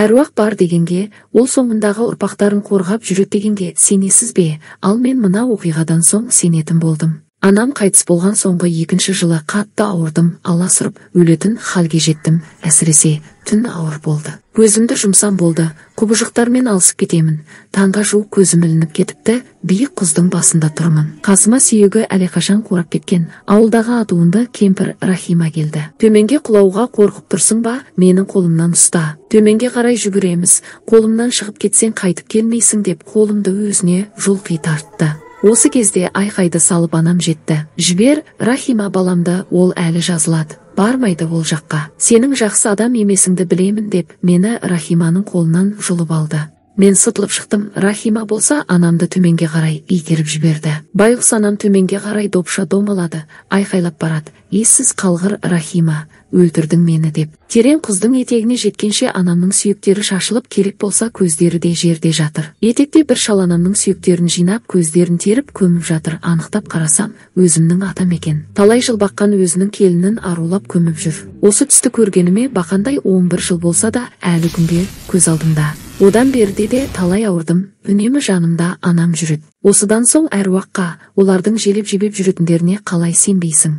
Әруақ бар дегенге, ол соңындағы ұрпақтарын қорғап жүреді дегенге сенесіз бе? Ал мен мына оқиғадан соң сенетін болдым. Анам қайтыс болған соңғы екінші жылы қатты ауырдым, аласұрып өлетін халге жеттім, әсіресе түн ауыр болды. Көзімді жұмсам болды, құбыжықтармен алысып кетемін. Таңға жуық көзім ілініп кетіпті, биік құздың басында тұрмын. Қасыма сүйегі әлдеқашан қурап кеткен ауылдағы атуынды кемпір Рахима келді. Төменге құлауға қорқып тұрсың ба? Менің қолымнан ұста. Төменге қарай жүгіреміз. Қолымнан шығып кетсең қайтып келмейсің деп қолымды өзіне жұлқи тартты. Осы кезде айқайды салып анам жетті. Жібер, Рахима, баламды, ол әлі жазылады. Бармайды ол жаққа. Сенің жақсы адам емесіңді білемін деп мені Рахиманың қолынан жұлып алды. Мен сытылып шықтым, Рахима болса анамды төменге қарай итеріп жіберді. Байғұс анам төменге қарай допша домалады, айқайлап барады. Ессіз қалғыр Рахима, өлтірдің мені деп. Терең құздың етегіне жеткенше анамның сүйектері шашылып, керек болса көздері де жерде жатыр. Етекте бір шал анамның сүйектерін жинап, көздерін теріп көміп жатыр. Анықтап қарасам, өзімнің атам екен. Талай жыл баққан өзінің келінін арулап көміп жүр. Осы түсті көргеніме бақандай 11 жыл болса да әлі күнге көз алдымда. Одан берде де талай ауырдым, үнемі жанымда анам жүреді. Осыдан соң әруаққа, олардың желеп-жебеп жүретіндеріне қалай сенбейсің?